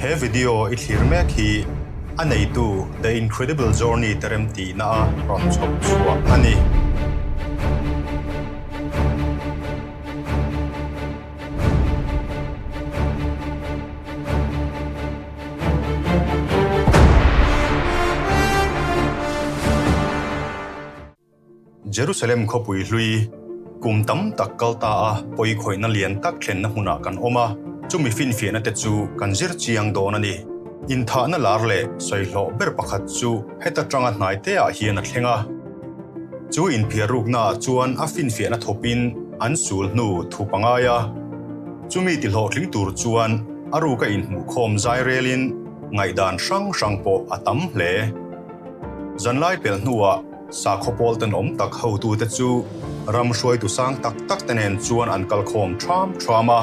He video i thlir mek hi a neitu The Incredible Journey te remtihna a rawn chhawp chhuah a ni. Jerusalem khawpui hlui kum tam tak kal ta a pawikhawihna lian tak thlenna hmunah kan awm a, chumi finfiahna te chu kan zir chiang dawn a ni. Inthahna lar leh sawihlawh ber pakhat chu heta tanga hnai te ah hian a thleng a. Chu inphiar rukna ah chuan a finfiahna thawpin an sul hnu thup a ngai a. Chumi tihlawhtling tur chuan a ruka inhmuhkhawm zai relin ngaihdan hrang hrang pawh a tam hle. Zanlai pelh hnuah sakhaw pawl tenawm tak hotute chu ram hruaitu sang tak tak te nen chuan an kal khawm ṭham ṭham a.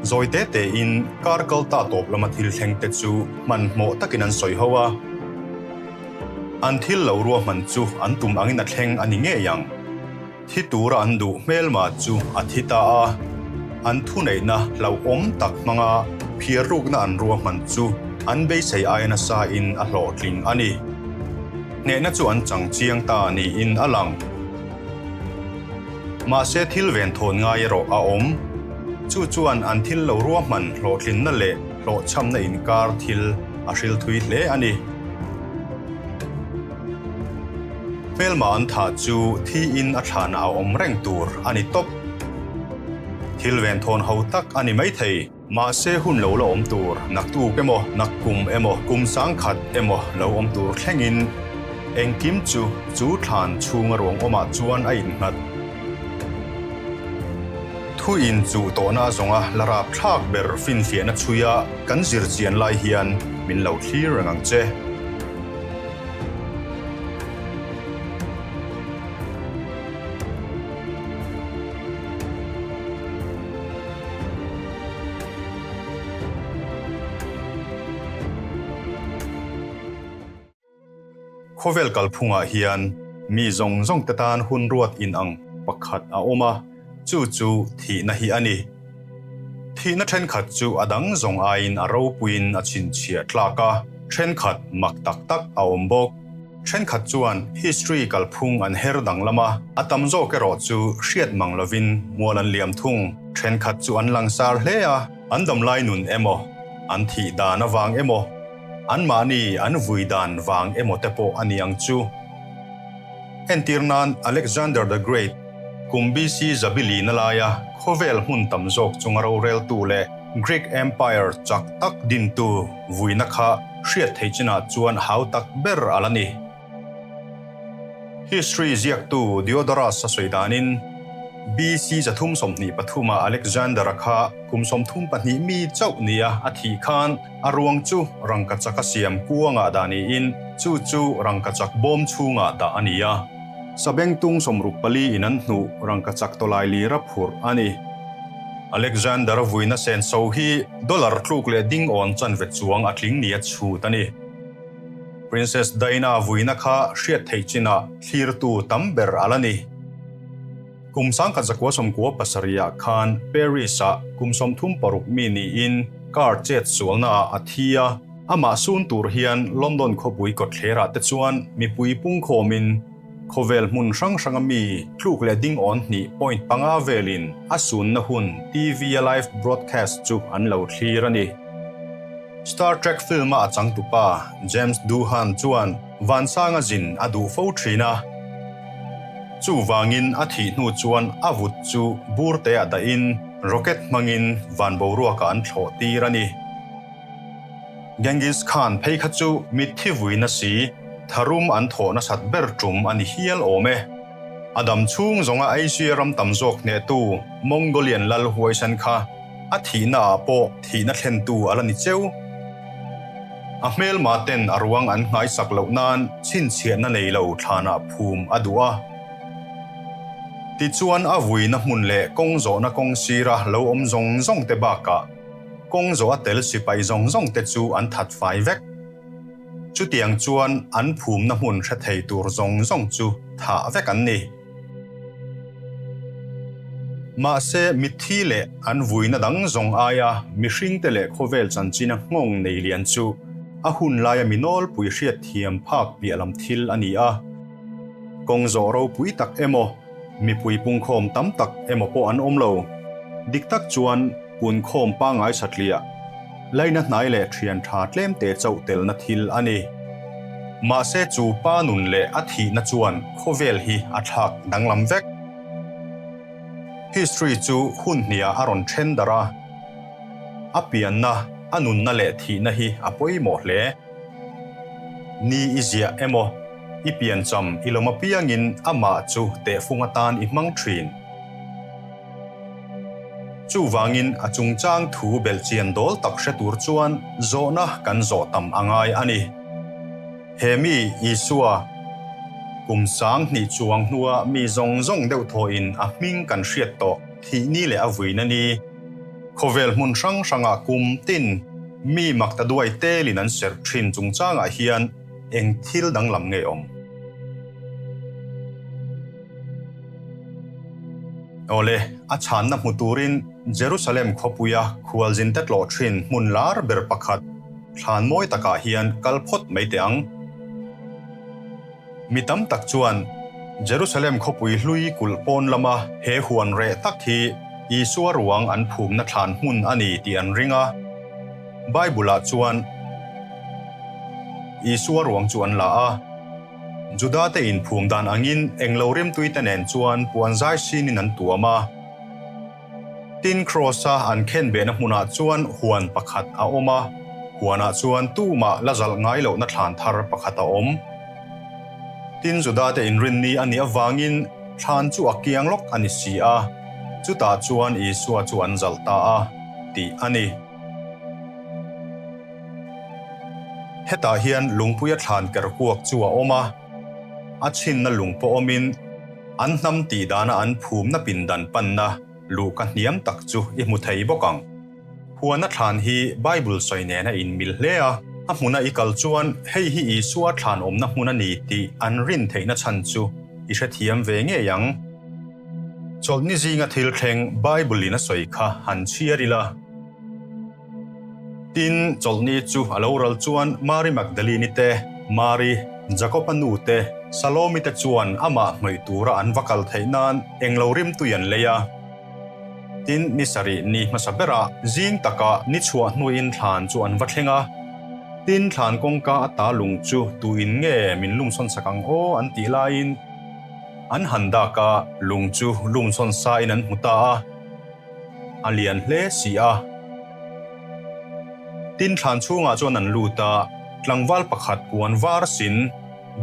Zawi te tein kar kal ta tawp lama thil thleng te chu hmanhmawh takin an sawi ho a. An thil lo ruahman chu an tum angin a thleng a ni ngei ang. Thi tura an duh hmelma chu a thi ta a, an thuneihna hlauhawm tak hmanga phiar rukna an ruahman chu an beisei aia nasa in a hlawhtling a ni. Hnehna chu an chang chiang ta niin a lang. Mahse thil venthawn ngai erawh a awm. Chu chuan an thil lo ruahman hlawhtlinna leh hlawhchhamna inkar thil a hril thui hle a ni. Hmelma an thah chu thiin a thlanah a awm reng tur a ni tawp. Thil venthawn ho tak a ni maithei. Mahse hun lo la awm tur, naktuk emaw, nakkum emaw, kum sangkhat emaw lo awm tur thlengin engkim chu chu thlan chhunga ruang awmah chuan a innghat. Thu inchuh tawhna zawnga la rapthlak ber finfiahna chhuia kan zir chian lai hian min lo thlir reng ang che. Khawvel kalphungah hian mi zawng zawng te tan hun ruat inang pakhat a awm a, chu chu thihna hi a ni. Thihna thenkhat chu a dang zawng aiin a ropuiin a chhinchhiah tlak a, thenkhat mak tak tak a awm bawk. Thenkhat chuan history kalphung an her danglam a, a tam zawk erawh chu hriat mang lovin mual an liam thung. Thenkhat chu an langsar hle a, an damlai nun emaw, an thih dan avang emaw, anmahni an vui dan vang emaw te pawh a ni ang chu. Entir nan Alexander the Great, kum BC Zabilina laia khawvel hmun tam zawk chunga roreltu leh Greek Empire chak tak dintu vuina kha hriat theih chinah chuan hau tak ber a la ni. History ziaktu Diodorus a sawi danin, BC 323 ah Alexander-a kha kum 32 mi chauh nia a thih khan a ruang chu rangkachak a siam kuangah dah niin chu chu rangkachak bawm chhungah dah a ni a. Sabengtung 64 in an hnuh rangkachak tawlai lira phurh a ni. Alexander-a vuina senso hi dollar tluk leh ding awn chanve chuang a tling nia chhut a ni. Princess Diana vuina kha hriat theih chinah thlirtu tam ber a la ni. Kum 1997 khan Paris-ah kum 36 mi niin car chet sualnaah a thi a, amah sun tur hian London khawpui kawtthlerah te chuan mipui pungkhawmin Khawvel hmun hrang hranga mi tluk leh ding awn hnih point panga velin a sunna hun TV a live broadcast chu an lo thlir a ni. Star Trek film-a a changtupa James Doohan chuan Vansanga zin a duh fo thin a. Chuvangin a thih hnu chuan a vut chu burte-ah dahin rocket hmangin van boruakah an thlawh tir a ni. Genghis Khan phei kha chu mitthi vui na si, tharum an thawh nasat ber tum a ni hial awm e. A dam chhung zawnga Asia ram tam zawk hnehtu Mongolian lal huaisan kha a thihna ah pawh thihna thlentu a la ni cheu. A hmelma ten a ruang an nghaisak loh nan chhinchhiahna nei lo thlanah phum a duh a. Tichuan a vuina hmun leh kawng zawhna kawng sira lo awm zawng zawng te bakah, Kawng zawh a tel sipai zawng zawng te chu an that fai vek. Chutiang chuan an phumna hmun hre thei tur zawng zawng chu thah vek an ni. Mahse, mitthi leh an vuina dang zawng aia mihringte leh khawvel chanchina nghawng nei lian chu a hun laia mi nawlpui hriatthiam phak piah lam thil a ni a. Kawng zawh ropui tak emaw, mipui pungkhawm tam tak emaw pawh an awm lo. Dik tak chuan punkhawm pangngai satliah, laina hnai leh thian tha tlemte chauh telna thil a ni. Mahse chu pa nun leh a thihna chuan khawvel hi a thlak danglam vek. History chu hun hniah a rawn then darh a, a pianna, a nunna leh thihna hi a pawimawh hle. Ni i ziah emaw, i piancham i lawm apiangin amah chu tehfung atan i hmang thin. Chuvangin a chungchang thu belhchian dawl tak hre tur chuan zawhna kan zawh tam a ngai a ni. He mi Isua kum 2000 chuang hnua mi zawng zawng deuh thawhin a hming kan hriat tawh thih ni leh a vuina ni. Khawvel hmun hrang hrangah kum tin mi makta duai telin an serh thin chungchangah hian eng thil danglam nge awm? Awle, a chhanna hmu turin Jerusalem khawpuia khualzinte tlawh thin hmun lar ber pakhat thlan mawi takah hian kal phawt mai teh ang. Mi tam tak chuan Jerusalem khawpui hlui kulh pawn lama he huan reh tak hi Isua ruang an phumna thlan hmun a ni tih an ring a. Bible-ah chuan Isua ruang chu an la a. Juda-te inphum dan angin englo rimtuite nen chuan puan zai sinin an tuam a. Tin, Kraws-a an khenbehna hmunah chuan huan pakhat a awm a, huanah chuan tumah la zalh ngai lohna thlan thar pakhat a awm. Tin, Juda-te inrinni a nih avangin thlan chu a kiang lawk a ni si a, chutah chuan Isua chu an zalh ta a, tih a ni. Hetah hian lungpuia thlan kerkuak chu a awm a, a chhinna lung pawh awmin an hnam tih dana an phumna pindan panna luhka hniam tak chu i hmu thei bawk ang. Huana thlan hi Bible sawi nen a inmil hle a, a hmuna i kal chuan hei hi Isua thlan awmna hmun a ni tih an rin theihna chhan chu i hrethiam ve ngei ang. Chawlhni zinga thil thleng Bible-in a sawi kha han chhiar ila. Tin, chawlhni chu a lo ral chuan Mari Magdalene-i te, Mari, Jakob-a nu te, Salomi te chuan amah hnawih tura an va kal theih nan englo rimtui an lei a. Tin, ni sarih ni hmasa berah zing takah ni chhuah hnuin thlan chu an va thleng a. Tin, thlan kawngka ata lung chu tuin nge min lumsawn sak ang aw an tih laiin an han dak a, lung chu lumsawn sain an hmu ta a. A lian hle si a. Tin thlan chhungah chuan an lut a, tlangval pakhat puan var sin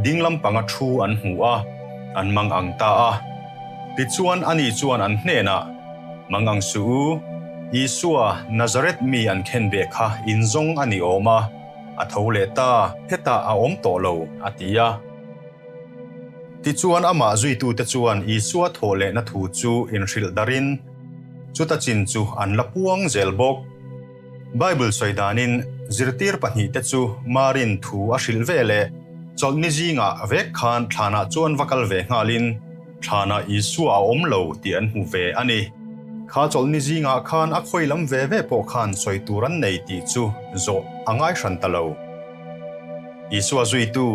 ding lampanga thu an hmu a, an mang ang ta a. Tichuan ani chuan an hnenah, Mang ang suh u, Isua, Nazareth mi an khen ve kha inzawng a ni awm a, a tho leh ta, hetah a awm tawh lo, a ti a. Tichuan amah zuitute chuan Isua thawh lehna thu chu inhrilh darin, chuta chin chu an la puang zel bawk. Bible sawi danin zirtir pahnihte chu Marin thu a hrilh ve leh chawlhni zingah vek khan thlanah chuan va kal ve nghalin thlanah Isua a awm lo tih an hmu ve a ni. Kha chawlhni zingah khan a khawi lam ve ve pawh khan sawi tur an nei tih chu zawh a ngai hran ta lo. Isua zuitu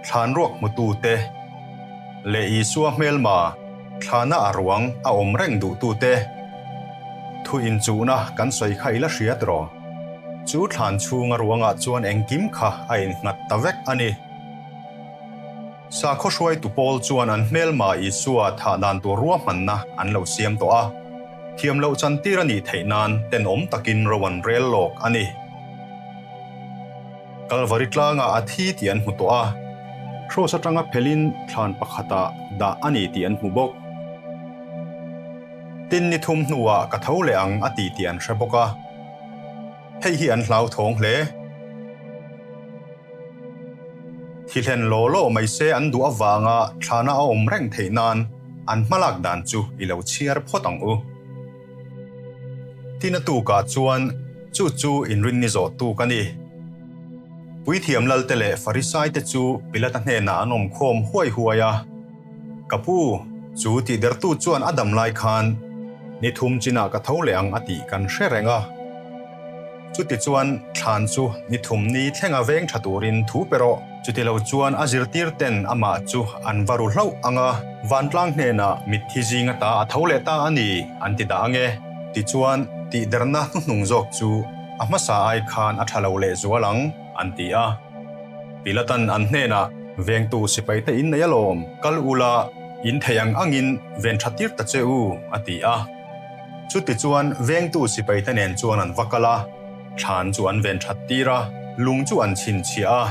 thlan ruak hmutute leh Isua hmelma thlana a ruang a awm reng duhtute thu inchuhna kan sawi kha i la hriat rawh. Chu thlan chhunga ruangah chuan engkim kha a innghat ta vek a ni. Sakhaw hruaitu pawl chuan an hmelma Isua thah dan tur ruahmanna an lo siam tawh a, thiam loh chantir a nih theih nan tenawm takin ro an rel lawk a ni. Kalvari tlangah a thi tih an hmu tawh a, Kraws atanga phelin thlan pakhatah dah a ni tih an hmu bawk. Tin ni thum hnuah ka tho leh ang a ti tih an hre bawk a, hei hi an hlauthawng hle. Thihlen law law mai se an duh avanga thlana a awm reng theih nan an hmalak dan chu i lo chhiar phawt ang u. Tin a tukah chuan chu chu inrinni zawh tuk a ni. Puithiam Lalte leh Farisaite chu Pilata hnenah an awm khawm huai huai a, Ka pu, chu tihdertu chuan a dam lai khan Ni thum chinah ka tho leh ang a tih kan hre reng a. Chutichuan, thlan chu ni thum ni thlenga veng tha turin thu pe rawh. Chutilo chuan a zirtir ten amah chu an va ru hlauh ang a, vantlang hnenah mitthi zinga ta a tho leh ta a ni an ti dah ang e. Tichuan, tihderna hnuhnung zawk chu a hmasa ai khan a tha lo leh zual ang, an ti a. Pilatan an hnenah, Vengtu sipaite in nei alawm, kal ula, in thei ang angin ven tha tir ta che u, a ti a. Chutichuan vengtu sipaite nen chuan an va kal a, thlan chu an ven that tir a, lung chu an chhinchhiah a.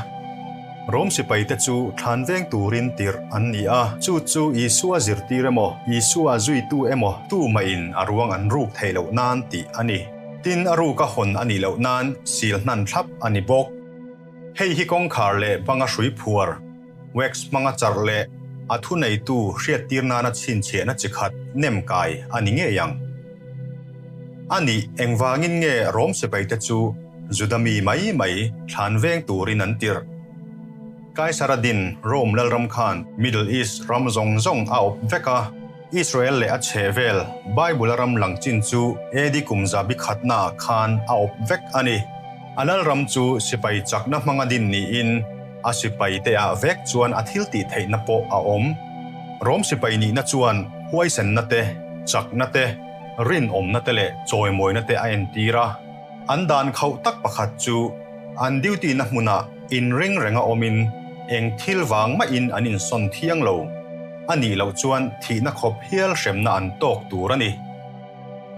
Rom sipaite chu thlan veng turin tirh an ni a, chu chu Isua zirtir emaw, Isua zuitu emaw tumahin a ruang an ruk theih loh nan tih a ni. Tin, a ruka hawn a nih loh nan sil hnan thlap a ni bawk. Hei hi kawngkhar leh banga hrui phuar. Wax hmanga charh leh a thuneitu hriattir nana chhinchhiahna chi khat nem kai a ni ngei ang. A nih engvangin nge Rom sipaite chu Juda mi mai mai thlan veng turin an tirh? Kaisara din Rome lalram khan Middle East ram zawng zawng a awp vek a, Israel leh a chhehvel Bible-a ram lang chin chu AD kum zabi khatnaah khan a awp vek a ni. A lalram chu sipai chakna hmanga din niin a sipaite ah vek chuan a thil tih theihna pawh a awm. Rom sipai nihna chuan huaisenna te, chakna te, rinawmna te leh chawimawina te a entir a. An dan khauh tak pakhat chu an duty na hmunah inring renga awmin eng thil vang mahin an insawn thiang lo a nih loh chuan thihna khawp hial hremna an tawk tur a ni.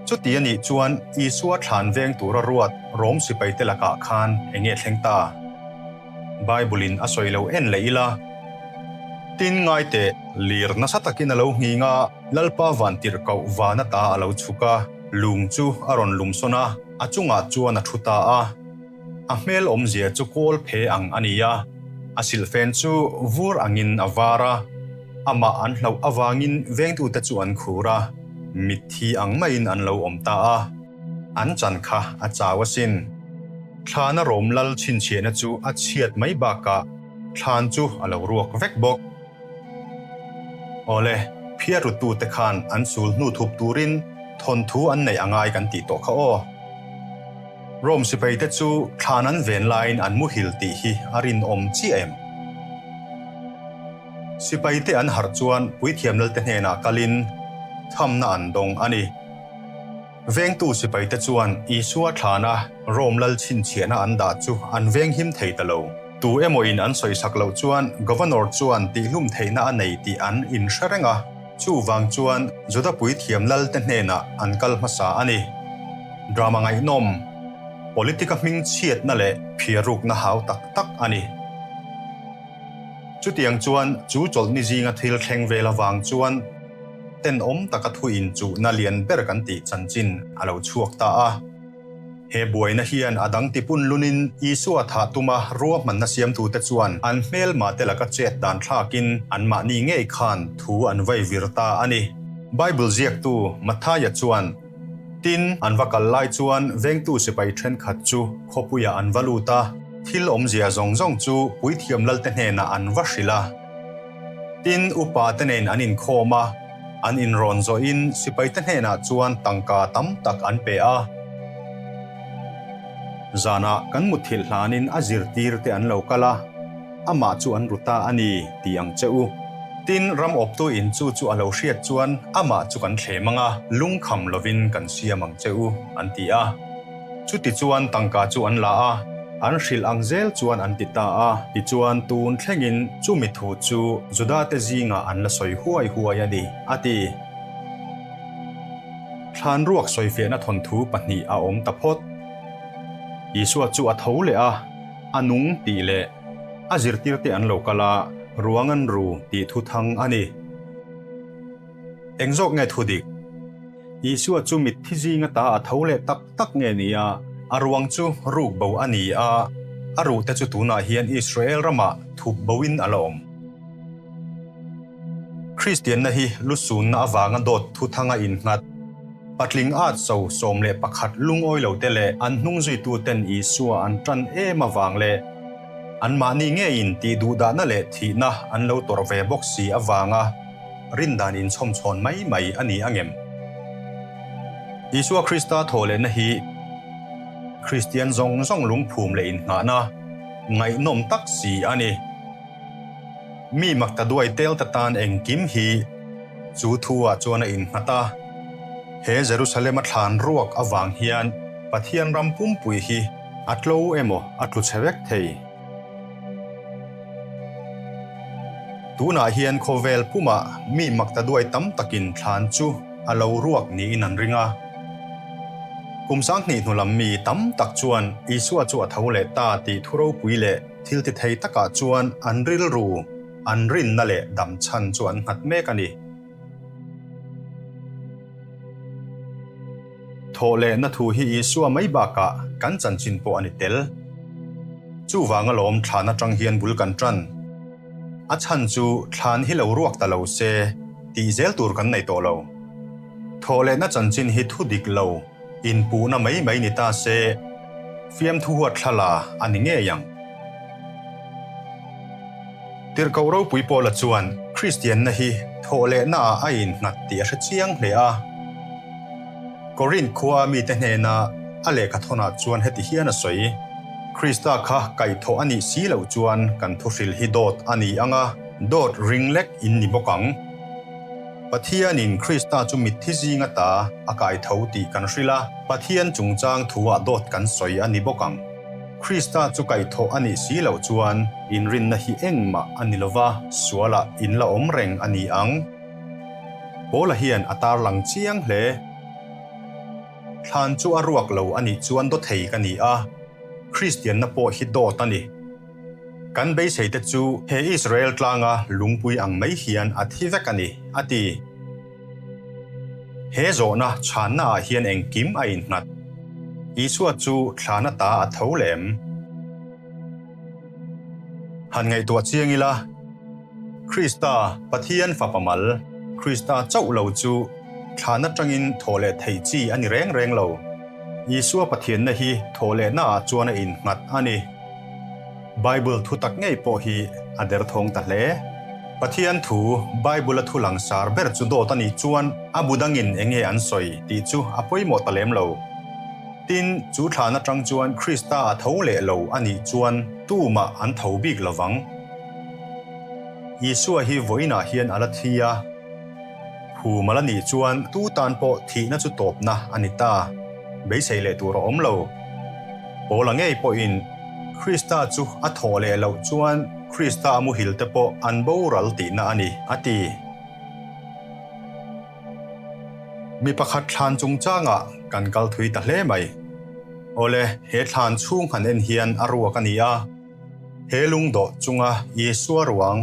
Chuti a nih chuan Isua thlan veng tura ruat Rom sipaite lakah khan eng nge thleng ta? Bible-in a sawi lo en leh ila. Tin ngai teh, lir nasa takin a lo nghing a, Lalpa vantirhkoh van ata a lo chhuk a, lung chu a rawn lumsawn a, a chungah chuan a thu ta a. A hmel awmzia chu kawl phe ang a ni a, a silhfen chu vur angin a var a, amah an hlauh avangin vengtute chu an khur a, mitthi ang maiin an lo awm ta a, an chan kha a chau asin. Thlana rawm lal chhinchhiahna chu a chhiat mai bakah thlan chu a lo ruak vek bawk. Awle, phiar rutute khan an sul hnu thup turin thawnthu an neih a ngai kan tih tawh kha aw. Rome sipaite chu thlan an ven laiin an muhil tih hi a rinawm chiah em? Sipaite an harh chuan puithiam lalte hnenah kalin thamna an dawng a ni. Vengtu sipaite chuan Isua thlana Rome lal chhinchhiahna an dah chu an venghim thei ta lo. Tu emawin an sawisak loh chuan Governor chuan tihlum theihna a nei tih an inhre reng a. Chuvang chuan Juda puithiam lalte hnenah an kal hmasa a ni. Drama ngaihnawm, politika hming chhiatna leh phiarrukna hau tak tak a ni. Chutiang chuan chu chawlhni zinga thil thleng vel avang chuan tenawm taka thu inchuhna lian ber kan tih chanchin a lo chhuak ta a. He buaina hian a dang tipun lunin Isua thah tuma ruahmanna siamtute chuan an hmelmate laka chet dan thlakin anmahni ngei khan thu an vai vir ta a ni. Bible ziaktu Matthaia chuan, Tin, an va kal lai chuan vengtu sipai thenkhat chu khawpuiah an va lut a, thil awmzia zawng zawng chu puithiam lalte hnenah an va hrilh a. Tin, upate nen an inkhawm a, an inrawn zawhin sipaite hnenah chuan tangka tam tak an pe a. Zanah kan mutthilh hlanin a zirtirte an lo kal a, amah chu an ru ta a ni, ti ang che u. Tin, ram awptu in chu chu a lo hriat chuan amah chu kan thlem ang a, lungkham lovin kan siam ang che u, an ti a. Chutichuan tangka chu an la a, an hrilh ang zel chuan an ti ta a. Tichuan tun thlengin chumi thu chu Judate zingah an la sawi huai huai a ni, a ti. Thlan ruak sawifiahna thawnthu pahnih a awm ta phawt. Isua chu a tho leh a, a nung tih leh a zirtirte an lo kal a, ruang an ru tih thu thang a ni. Eng zawk nge thu dik? Isua chu mitthi zinga ta a tho leh tak tak nge ni a, a ruang chu ruk bo a ni a, a ruhte chu tunah hian Israel ramah thup boin a la awm. Kristianna hi lusunna avanga dawt thu thanga innghat, patling at so 11 lungawi lote leh an hnung zuituten Isua an tan em avang leh anmahni ngeiin tihduhdahna leh thihna an lo tawrh ve bawk si avanga rindan inchhawmchhawn mai mai a ni angem? Isua Krista thawhlehna hi Kristian zawng zawng lungphum leh innghahna ngaihnawm tak si a ni. Mi maktaduai telte tan engkim hi chu thu ah chuan a innghat a. He Jerusalem-a thlan ruak avang hian Pathian ram pumpui hi a tlo emaw a tlu chhe vek thei. Tunah hian khawvel pumah mi maktaduai tam takin thlan chu a lo ruak niin an ring a. Kum 2000 hnu lam mi tam tak chuan Isua chu a tho leh ta tih thu ropui leh thil ti thei takah chuan an rilru, an rinna leh damchhan chu an nghat mek a ni. Thawh lehna thu hi Isua mai bakah kan chanchin pawh a ni tel. Chuvang alawm thlan atang hian bul kan tan. A chhan chu thlan hi lo ruak ta lo se tih zel tur kan nei tawh lo. Thawh lehna chanchin hi thu dik lo, inpuhna mai mai ni ta se, fiamthu huat thlala a ni ngei ang. Tirhkoh ropui Paula chuan Kristianna hi thawhlehnaah a innghat tih a hre chiang hle a. Korinth khua mite hnena a lehkhathawnah chuan heti hian a sawi, Krista kha kaihthawh a nih si loh chuan kan thuhril hi dawt a ni ang a, dawt ring lek in ni bawk ang. Pathianin Krista chu mitthi zinga ta a kaitho tih kan hrilh a, Pathian chungchang thuah dawt kan sawi a ni bawk ang. Krista chu kaihthawh a nih si loh chuan inrinna hi engmah a ni lova, sualah in la awm reng a ni ang. Paula hian a tarlang chiang hle. Thlan chu a ruak lo a nih chuan dawthei ka ni a, Kristianna pawh hi dawt a ni. Kan beiseite chu he Israel tlanga lungpui ang mai hian a thi vek a ni, a ti. He zawhna chhannaah hian engkim a innghat. Isua chu thlana ta a tho lem. Han ngaihtuah chiang ila, Krista, Pathian Fapa mal, Krista chauh lo chu thlan atangin thawh leh thei chi a ni reng reng lo. Isua Pathianna hi thawh lehnaah chuan a innghat a ni. Bible thu tak ngei pawh hi a derthawng ta hle. Pathian thu, Bible-a thu langsar ber chu dawt a nih chuan a bu dangin eng nge an sawi tih chu a pawimawh ta lem lo. Tin, chu thlan atang chuan Krista a tho leh lo a nih chuan tumah an tho bik lo vang. Isua hi vawiinah hian a la thi a, phum a la nih chuan tu tan pawh thihna chu tawpna a ni ta. Beisei leh tur a awm lo. Paula ngei pawhin Krista chu a thawh leh loh chuan Krista a muhil te pawh an boral tihna a ni, a ti. Mi pakhat thlan chungchangah kan kal thui ta hle mai. Awle, he thlan chhung han en hian a ruak a ni a. He lungdawh chunga Isua ruang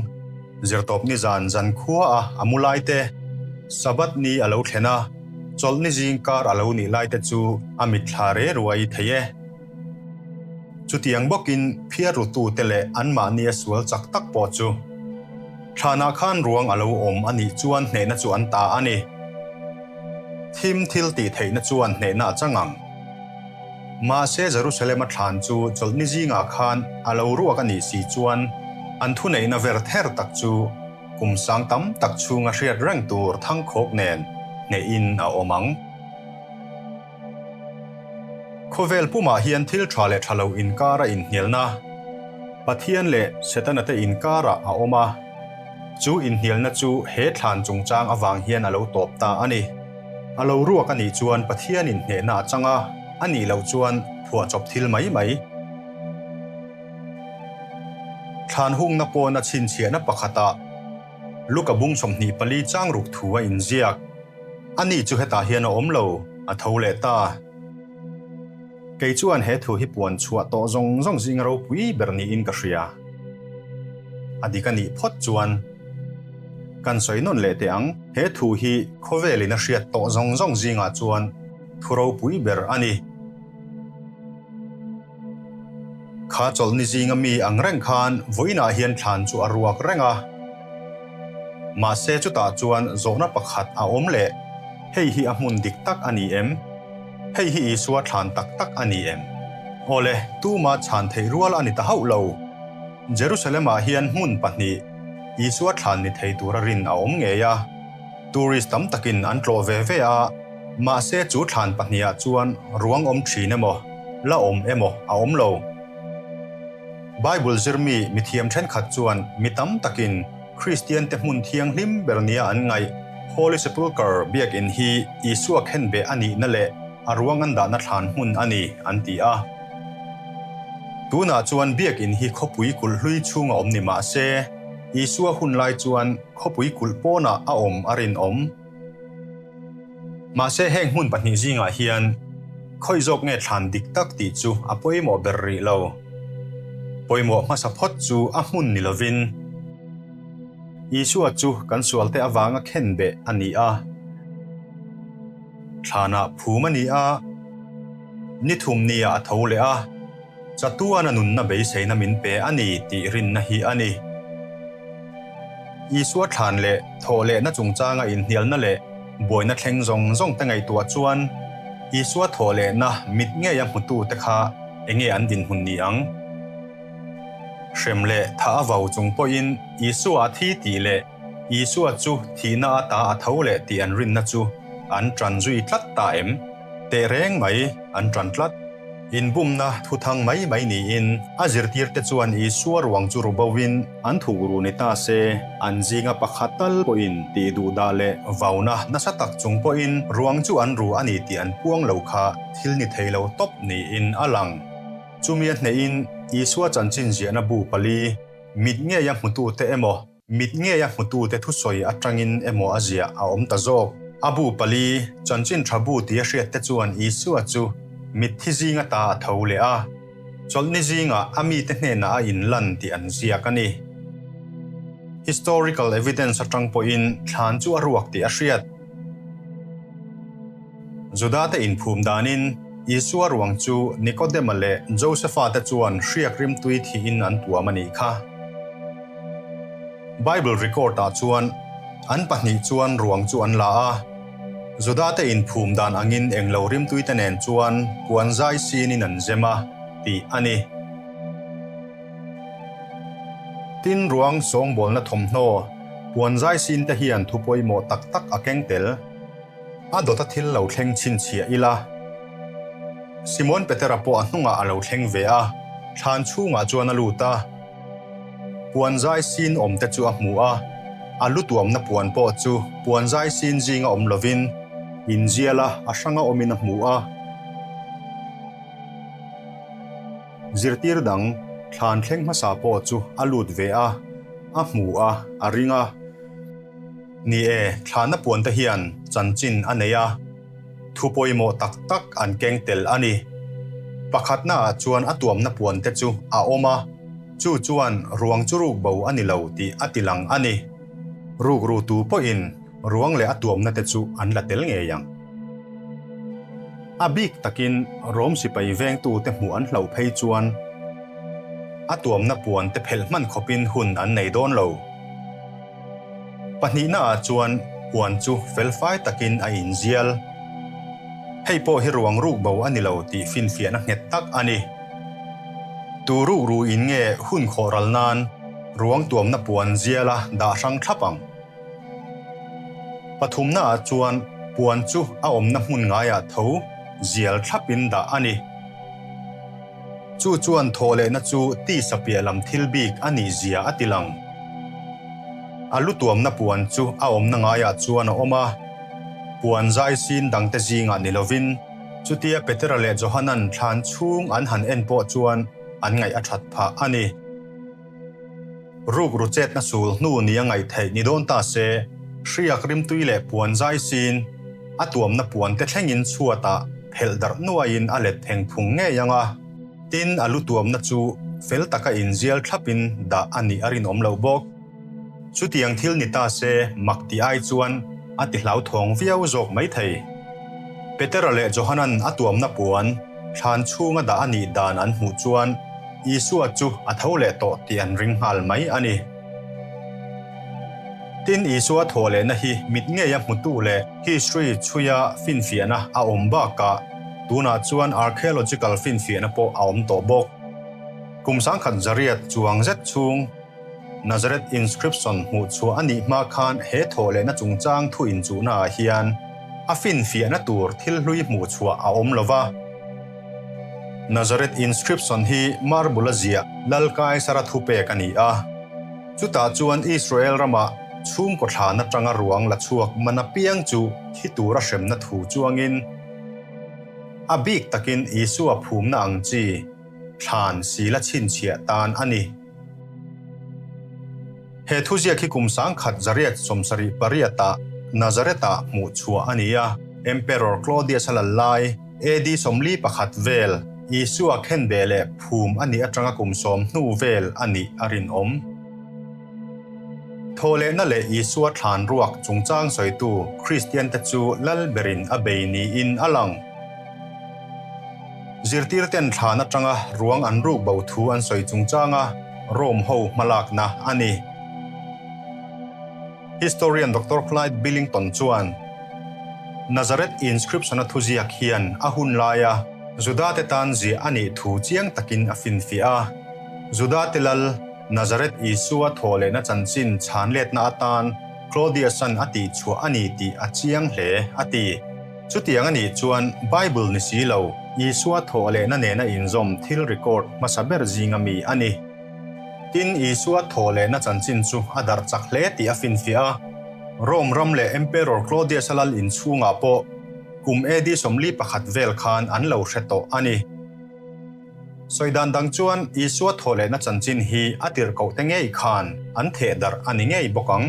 zirtawp ni zan zan khua a a mu lai te, Sabbath ni a lo thlen a, chawlh ni zing kar a lo nih lai te chu a mitthla re ruai thei e. Chutiang bawkin phiar rutute leh anmahni a sual chak tak pawh chu thlanah khan ruang a lo awm a nih chuan hnehna chu an ta a ni. Thim thil tih theihna chuan hnehna a chang ang. Mahse Jerusalem-a thlan chu chawlhni zingah khan a lo ruak a nih si chuan an thuneihna ver ther tak chu kum sang tam tak chhunga hriat reng tur thangkhawk nen hnehin a awm ang. Khawvel pumah hian thil tha leh tha lo inkara inhnialna, Pathian leh Setana te inkarah a awm a. Chu inhnialna chu he thlan chungchang avang hian a lo tawp ta a ni. A lo ruak a nih chuan Pathianin hnehna a chang a, a nih loh chuan phuahchawp thil mai mai. Thlan hungna pawna chhinchhiahna pakhatah Luka bung 24 chang ruk thu a inziak. Ani chu hetah hian a awm lo, a tho leh ta. Kei chuan he thu hi puan chhuah tawh zawng zawng zinga ropui ber niin ka hria. A dik a nih phawt chuan kan sawi nawn leh teh ang. He thu hi khawvelin a hriat tawh zawng zawng zingah chuan thu ropui ber a ni. Kha chawlhni zinga mi ang reng khan vawiinah hian thlan chu a ruak reng a. Mahse chutah chuan zawhna pakhat a awm leh, Hei hi a hmun dik tak a ni em? Hei hi Isua thlan tak tak a ni em? Awle, tuma chhan theih rual a ni ta hauh lo. Jerusalem-ah hian hmun pahnih Isua thlan ni thei tura rin a awm ngei a. Tourist tam takin an tlawh ve ve a. Mahse chu thlan pahnihah chuan ruang awm thin emaw, la awm emaw a awm lo. Bible zirmi mithiam thenkhat chuan mi tam takin Kristiante hmun thianghlim ber nia an ngaih Holy Sepulchre biakinn hi Isua khenbeh a nihna leh a ruang an dahna thlan hmun a ni an ti a. Tunah chuan biakinn hi khawpui kulh hlui chhunga awm ni mah se, Isua hun lai chuan khawpui kulh pawnah a awm a rinawm. Mahse heng hmun pahnih zingah hian khawi zawk nge thlan dik tak tih chu a pawimawh ber rih lo. Pawimawh hmasa phawt chu a hmun ni lovin Isua chu kan sualte avanga khenbeh a ni a, thlanah phum a ni a, ni thum niah a tho leh a, Chatuana nunna beiseina min pe a ni tih rinna hi a ni. Isua thlan leh thawh lehna chungchanga inhnialna leh buaina thleng zawng zawng te ngaihtuah chuan Isua thawh lehna mit ngeia hmutute kha enge an dinhmun ni ang? Hrem leh tha a vau chung pawhin Isua a thi tih leh Isua chu thihna ata a tho leh tih an rinna chu an ṭan zui tlat ta em? Teh reng mai an ṭan tlat. Inbumna thuthang mai mai niin a zirtirte chuan Isua ruang chu ru bovin an thuk ru ni ta se, an zinga pakhat tal pawhin tih duhdah leh vauna nasa tak chung pawhin ruang chu an ru a ni tih an puang lo kha thil ni thei lo tawp niin a lang. Chumi a hnehin Isua chanchin ziahna bu pali mit ngeia hmutute emaw, Mit ngeia hmutute thusawi atangin emaw a ziah a awm ta zawk. A bu pali, chanchin tha bu tia hriatte chuan Isua chu mitthi zinga ta a tho leh a, chawlhni zingah a mite hnenah a inlan tih an ziak a ni. Historical evidence atang pawhin thlan chu a ruak tih a hriat. Judate inphum danin Isua ruang chu Nikodema leh Josefa te chuan hriak rimtui thiin an tuam a nih kha. Bible record-ah chuan an pahnih chuan ruang chu an la a, Judate inphum dan angin englo rimtuite nen chuan puan zai sinin an zem a, tih a ni. Tin, ruang sawngbawlna thawmhnaw, puan zai sinte hian thu pawimawh tak tak a keng tel. A dawta thil lo thleng chhinchhiah ila. Simon Petera pawh a hnungah a lo thleng ve a, thlan chhungah chuan a lut a. Puan zai sin awmte chu a hmu a, a lu tuamna puan pawh chu puan zai sin zinga awm lovin inziala a hranga awmin a hmu a. Zirtir dang thlan thleng hmasa pawh chu a lut ve a, a hmu a, a ring a. Ni e, thlahna puante hian chanchin a nei a, thu pawimawh tak tak an keng tel a ni. Pakhatnaah chuan a tuamna puante chu a awm a, chu chuan ruang chu ruk bo a ni lo tih a tilang a ni. Rukrutu pawhin ruang leh a tuamna te chu an la tel ngei ang. A bik takin Rom sipai vengtute hmuh an hlauh phei chuan a tuamna puante phelh hman khawpin hun an nei dawn lo. Pahnihnaah chuan puan chu felfai takin a inzial. Hei pawh hi ruang ruk bo a ni lo tih finfiahna nghet tak a ni. Tu ruk ru in nge hun khawh ral nan ruang tuamna puan ziala dah hrang thlap ang? Pathumnaah chuan puan chu a awmna hmun ngaiah tho zial thlapin dah a ni. Chu chuan thawhlehna chu tisa piah lam thil bik a nih zia a ti lang. A lu tuamna puan chu a awmna ngaiah chuan a awm a, puan zai sin dangte zingah ni lovin, chutia Petera leh Johanan thlan chhung an han en pawh chuan an ngaih a that phah a ni. Rukru chetna sul hnu nia ngaih theih ni dawn ta se, hriak rimtui leh puan zai sin a tuamna puan te thlengin chhuatah phelh darh nuaiin a let pheng phung ngei ang a, tin a lu tuamna chu fel taka inzial thlapin dah a nih a rinawm loh bawk. Chutiang thil ni ta se mak tih ai chuan a ti hlauthawng viau zawk maithei. Petera leh Johanan a tuamna puan thlan chhunga dah a nih dan an hmuh chuan Isua chu a tho leh tawh tih an ring nghal mai a ni. Tin, Isua thawh lehna hi mit ngeia hmutu leh history chhuia finfiahna a awm bakah tunah chuan archaeological finfiahna pawh a awm tawh bawk. Kum sangkhat zariat chuang zet chhung Nazareth inscription hmuh chhuah a nih hma khan he thawh lehna chungchang thu inchuhnaah hian. A finfiahna tur thil hlui hmuh chhuah a awm lo va. Nazareth inscription hi marble-a ziah Lal Kaisara thupek a ni a. Chutah chuan Israel rama chhungkaw thlan atanga ruang la chhuak man apiang chu thi tura hremna thu chuangin a bik takin Isua phumna ang chi thlan sila chhinchhiah tan a ni. He thuziak hi kum 1778-ah Nazareth-ah hmuh chhuah a ni a, Emperor Claudius-a lal lai, AD 41 vel, Isua khenbeh leh phum a nih atanga kum sawm hnu vel a nih a rinawm. Thawhlehna leh Isua thlan ruak chungchang sawitu Kristiante chu lal berin a bei niin a lang. Zirtirten thlan atanga ruang an ruk bo thu an sawi chungchanga Rome ho hmalakna a ni. Historian Doctor Clyde Billington chuan, Nazareth inscription-a thuziak hian a hun laia Judate tan ziah a nih thu chiang takin a finfiah a. Judate lal Nazareth Isua thawhlehna chanchin chhanletna atan Claudius-a'n a tihchhuah a ni tih a chiang hle, a ti. Chutiang a nih chuan Bible ni si lo, Isua thawhlehna nena inzawm thil record hmasa ber zinga mi a ni. Tin, Isua thawhlehna chanchin chu a darh chak hle tih a finfiah a. Rome ram leh Emperor Claudius-a lal inchhungah pawh kum AD 41 vel khan an lo hre tawh a ni. Sawi dan dang chuan Isua thawhlehna chanchin hi a tirhkohte ngei khan an theh darh a ni ngei bawk ang.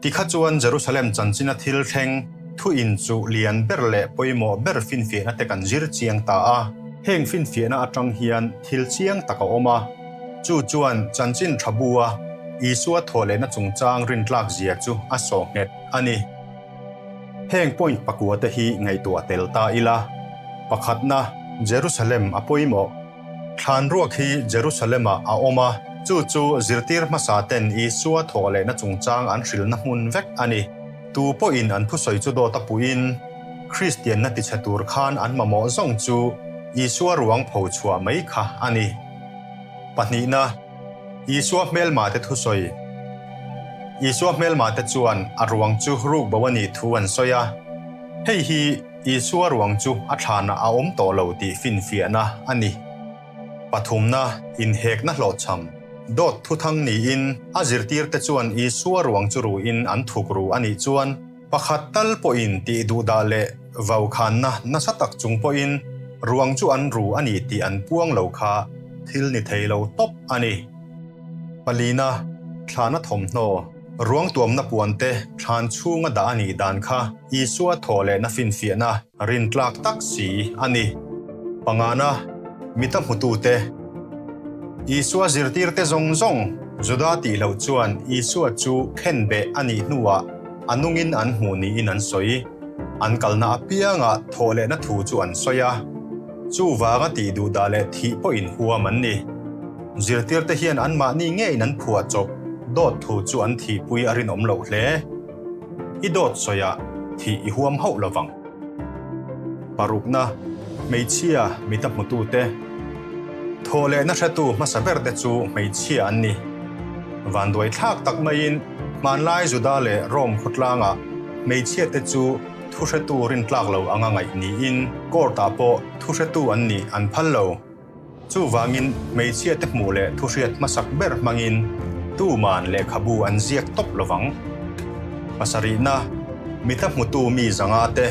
Tikha chuan Jerusalem chanchina thil thleng thu in chu lian ber leh pawimawh ber finfiahna te kan zir chiang ta a. Heng finfiahna atang hian thil chiang tak a awm a, chu chuan chanchin tha bu a Isua thawhlehna chungchang rintlak zia chu a sawh nghet a ni. Heng point pakua te hi ngaihtuah tel ta ila. Pakhatna, Jerusalem a pawimawh. Thlan ruak hi Jerusalem-ah a awm a, chu chu zirtir hmasa ten Isua thawhlehna chungchang an hrilhna hmun vek a ni. Tu pawhin an thusawi chu dawt a puhin, Kristianna tichhe tur khan an mamawh zawng chu Isua ruang pho chhuah mai kha a ni. Pahnihna, Isua hmelmate thusawi. Isua hmelmate chuan a ruang chu ruk bo a nih thu an sawi a. Hei hi Isua ruang chu a thlanah a awm tawh lo tih finfiahna a ni. Pathumna, inhekna hlawhchham, dawt thuthang niin a zirtirte chuan Isua ruang chu ruin an thuk ru a nih chuan pakhat tal pawhin tih duhdah leh vaukhanna nasa tak chung pawhin ruang chu an ru a ni tih an puang lo kha thil ni thei lo tawp a ni. Palina, thlana thawmhnaw. Ruang tuamna puante thlan chhunga dah a nih dan kha Isua thaw lehna finfiahna rintlak tak si a ni. Pangana, mita hmutute. Isua zirtirte zawng zawng Juda tih loh chuan Isua chu khenbeh a nih hnuah a nungin an hmuh niin an sawi. An kalna apiangah thaw lehna thu chu an sawi a. Chuvanga tih duhdah leh thih pawhin huam an ni. Zirtirte hian anmahni ngeiin an phuah chawp dawt thu chu an thihpui a rinawm loh hle. I dawt sawiah thih i huam hauh lo vang. Parukna, Hmeichhia mita hmutute. Thawh lehna hretu hmasa berte chu hmeichhia an ni. Vanduai thlak tak maiin hmanlai Juda leh Rome khawtlangah hmeichhiate chu thuhretu rintlak lo anga ngaih niin court-ah pawh thuhretu an nih an phal lo. Chuvangin hmeichhiate hmuh leh thuhriat hmasak ber hmangin tuman lehkhabu an ziak tawp lo vang. Pasarihna, Mita hmutu mi zanga te.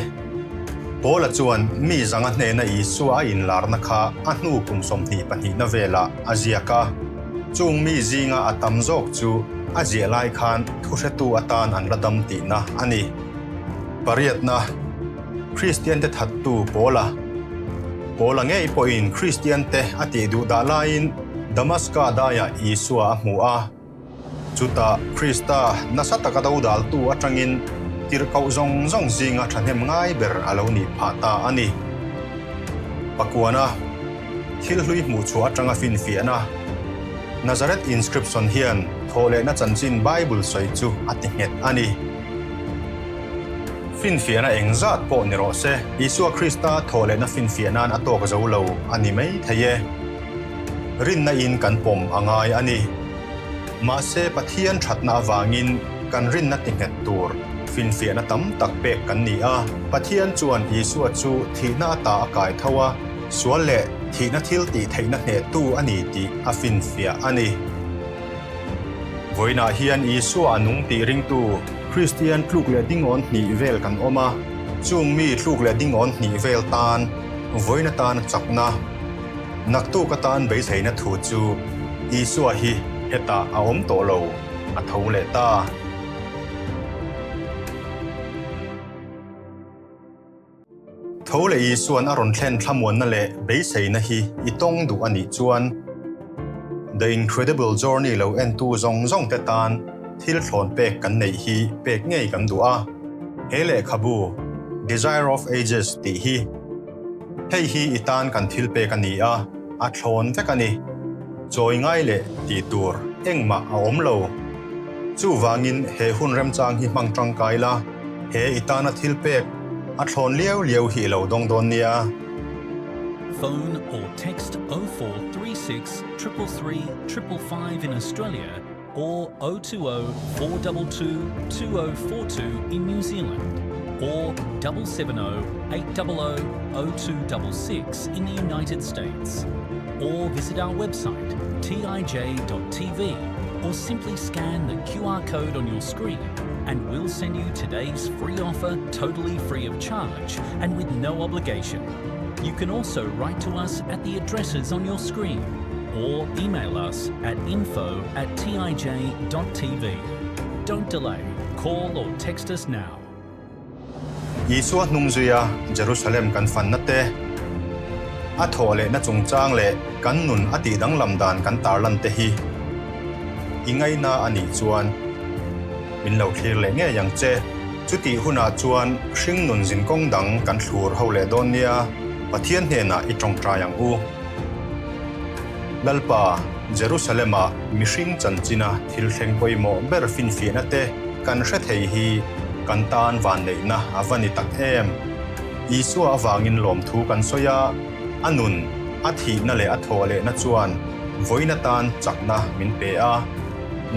Paula chuan mi zanga hnena Isua a inlarna kha a hnu kum 22na velah a ziak a. Chung mi zinga a tam zawk chu a ziah lai khan thuhretu atan an la dam tihna a ni. Pariatna, Kristiante thattu Paula. Paula ngei pawhin Kristiante a tih duh dah laiin Damaska daiah Isua a hmu a. Chutah Krista nasa taka dodaltu atangin tirhkoh zawng zawng zinga thahnem ngai ber a lo nih phah ta a ni. Pakuana, thil hlui hmuh chhuah atanga finfiahna, Nazareth Inscription hian thawhlehna chanchin Bible sawi chu a ti nghet a ni. Finfiahna eng zat pawh ni rawh se, Isua Krista thawhlehna finfiah nan a tawk zo lo a ni mai thei e. Rinna in kan pawm a ngai a ni. Mahse Pathian thatna avangin. kan rinna tinghet tur finfiahna tam tak pek kan ni a. Pathian chuan Isua chu thihna ata a kai tho a, sual leh thihna thil tih theihna hnehtu a ni tih a finfiah a ni. Vawiinah hian Isua a nung tih ringtu Kristian tluk leh dingawn hnih vel kan awm a, chung mi tluk leh dingawn hnih vel tan vawiin atan chakna, naktuk atan beiseina thu chu Isua hi hetah a awm tawh lo, a tho leh ta. Tho leh Isua'n a rawn thlen thlamuanna leh beiseina hi i tawng duh a nih chuan The Incredible Journey lo entu zawng zawng te tan thil thlawn pek kan neih hi pek ngei kan duh a. He lehkhabu, Desire of Ages tih hi hei hi i tan kan thil pek a ni a, a thlawn vek a ni. Chawi ngai leh tih tur engmah a awm lo. Chuvangin he hun remchang hi hmang tangkai la. He i tana thil pek a thlawn liau liau hi i lo dawng dawn nia. Phone or text 0436 333 555 in Australia or 020 422 2042 in New Zealand or 770 800 0266 in the United States. Or visit our website tij.tv or simply scan the QR code on your screen and we'll send you today's free offer totally free of charge and with no obligation. You can also write to us at the addresses on your screen or email us at info at tij.tv. Don't delay. Call or text us now. Isua hnung zuia Jerusalem kan fanna te, a thawh lehna chungchang leh kan nun a tihdanglam dan kan tarlan te hi i ngaihna a nih chuan min lo thlir leh ngei ang che. Chutih hunah chuan hringnun zinkawng dang kan thlur ho leh dawn nia, Pathian hnenah i tawngtai ang u. Lalpa, Jerusalem-ah mihring chanchina thil thleng pawimawh ber finfiahna te kan hre thei hi kan tan vanneihna a va ni tak em! Isua avangin lawmthu kan sawi a, a nun, a thihna leh a thawh lehna chuan vawiin atan chakna min pe a,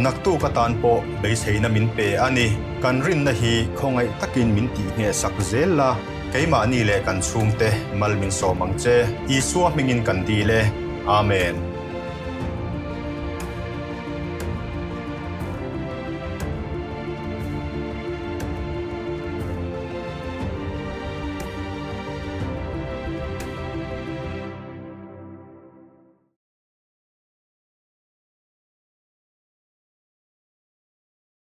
naktuk atan pawh beiseina min pe a ni. Kan rinna hi khawngaih takin min tihnghehsak zel la. Keimahni leh kan chhungte mal min sawm ang che. Isua hmingin kan dil e. Amen.